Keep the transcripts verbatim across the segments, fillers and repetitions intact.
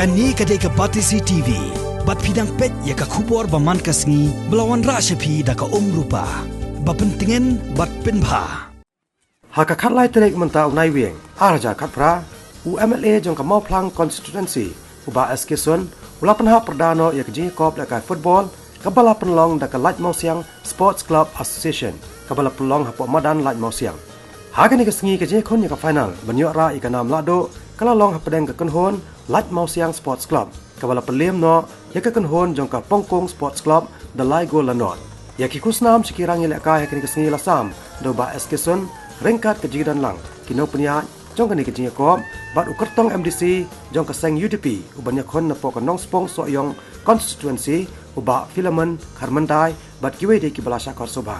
Kane ka dei ka Batesi T V. Bad phi dang peit ïa ka khubor ba man ka sngi ba la wanrah sha phi da ka Umrupa. Ba pyntngen bad pynbha. Ha ka khatlai tarik mynta u Naiwieng, ar hajar khatphra, u M L A jong ka Mawphlang Constituency, u Bah S K Sun, u la pynhap pyrda noh ïa ka jingïakop lehkai football, kaba la pynlong da ka Laitmawsiang Sports Club Association, kaba la pynlong hapoh madan Laitmawsiang. Ha kane ka sngi ka jingïakhun ïa ka final, ban ïoh rah ïa ka nam lahduh, ka la long hapdeng ka kynhun Laitmawsiang Sports Club, kaba la pynliem noh ïa ka kynhun jong ka Pongkung Sports Club da lai gol la nod. Ïa ki khusnam sha ki rangïalehkai ha kane ka sngi la sam da u Bah S K Sun, ryngkat ka jingdonlang ki nongpynïaid jong kane ka jingïakop, bad u kyrtong M D C jong ka seng U D P, u ban ïakhun napoh ka Nongspung Sohiong Constituency, u Bah Philemon Kharmyntoi, bad kiwei de kiba la shah khot sngewbha.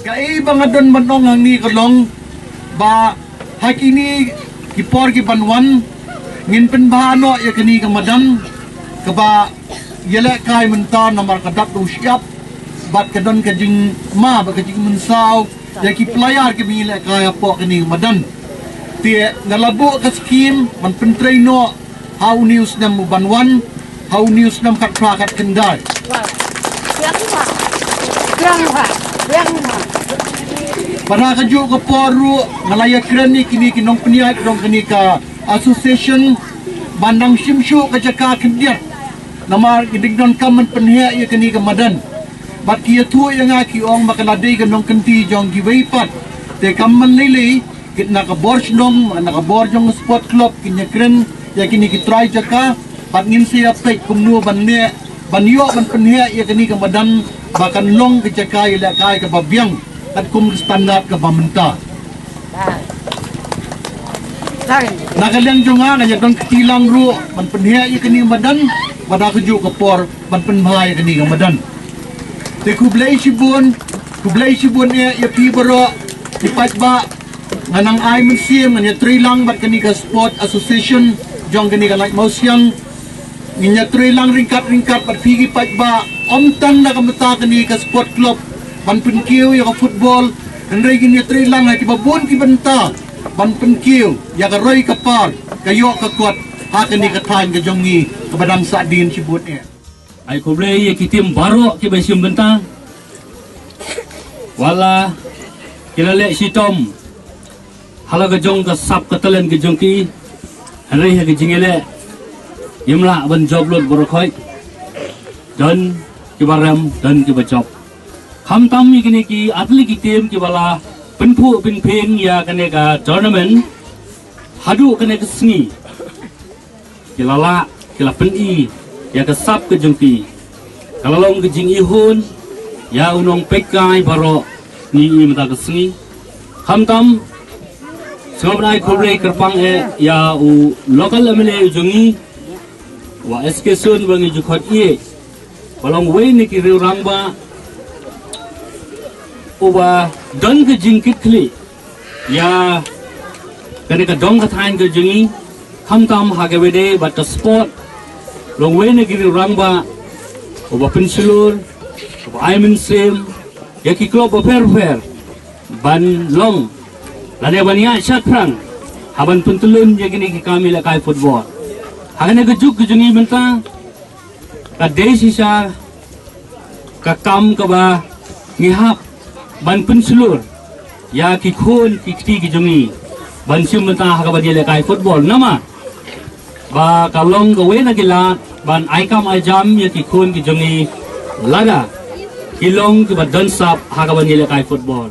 Kaei ba nga don ban ong hangne ka long ba ha kine ki por ki ban wan, ngin pynbha noh ïa kane ka madan kaba ïalehkai mynta namar ka dap da u shyiap bad ka don ka jingma bad ka jingmynsaw ïa ki player kiba ïalehkai hapoh kane ka madan. Te nga la buh ka skim ban pyntrei noh ha une u snem u ban wan, ha une u snem khatphra khatkhyndai. Bad ha kajuh ka por ruh nga la ïakren ïa kine ki nongpynïaid jong kane ka association ban dang shim shuh ka jaka khyndiat. Namar ki dang donkam ban pynheh ïa kane ka madan. Bad ki ïathuh ïa nga ki ong ba ka la dei ka nongkynti jong kiwei pat. Te kam man lei lei, kit na ka bor shnong, na ka bor jong sport club, kin ïakren ïa kine ki trai jaka, bad ngin sa ïa peit kumno ban neh, ban ïoh ban pynheh ïa kane ka madan, ba kan long ka jaka ïalehkai kaba biang, katkum ka standard kaba mynta. Na ka liang jong nga, nga ïa don kti lang ruh ban pynheh ïa kane ka madan, bad ha kajuh ka por ban pynbha ïa kane ka madan. Te khublei shibun, khublei shibun eh ïa phi baroh ki paidbah. Nga nang ai mynsiem, ngan ïatrei lang bad kane ka sport association jong kane ka Laitmawsiang. Ngin ïatrei lang ryngkat ryngkat bad phi ki paidbah, ym tang na ka bynta kane ka sport club ban pynkiew ïa ka football, hynrei ngin ïatrei lang ha kiba bun ki bynta ban pynkiew ïa ka roi ka par, ka ïoh ka kot ha kane ka thaiñ ka jong ngi kaba dang sahdien shibun eh. Ai khublei ïa ki tim baroh kiba shim bynta. Wat la ki la leh shitom ha la ka jong ka sap ka talent ka jong ki, hynrei ha ka jingïaleh ngim lah ban jop lut baroh khoit. Don kiba rem, don kiba jop. Khamtam ïa kine ki athlete ki tim kiba la pynphuh pynphieng ïa kane ka tournament haduh kane ka sngi. Ki la lah, ki la pyni ïa ka sap ka jong ki. Ka la long ka jingïehun ïa u nongpeitkai baroh ngi ïa mynta ka sngi. Khamtam sngewbha ban ai khublei kyrpang eh ïa u local M L A u jong ngi, Bah S K Syiem, ba ngi ju khot ïa ba long uwei na ki riew rangbah uba don ka jingkitkhlieh ïa kane ka dong ka thaiñ ka jong ngi, khamtam ha kawei de bad ka sport. Long uwei na ki riew rangbah uba pynshlur, uba ai mynsiem ïa ki club bapher bapher ban long lane ban ïaid shaphrang ha ban pyntyllun ïa kine ki kam ïalehkai football. Ha kane ka juk ka jong ngi mynta ka dei shisha ka kam kaba ngi hap ban pynshlur ïa ki khun ki kti ki jong ngi ban shim bynta ha kaba ïalehkai football. Namar ba ka long kawei na ki lad ban ai kam ai jam ïa ki khun ki jong ngi lada ki long kiba don sap ha kaba ïalehkai football.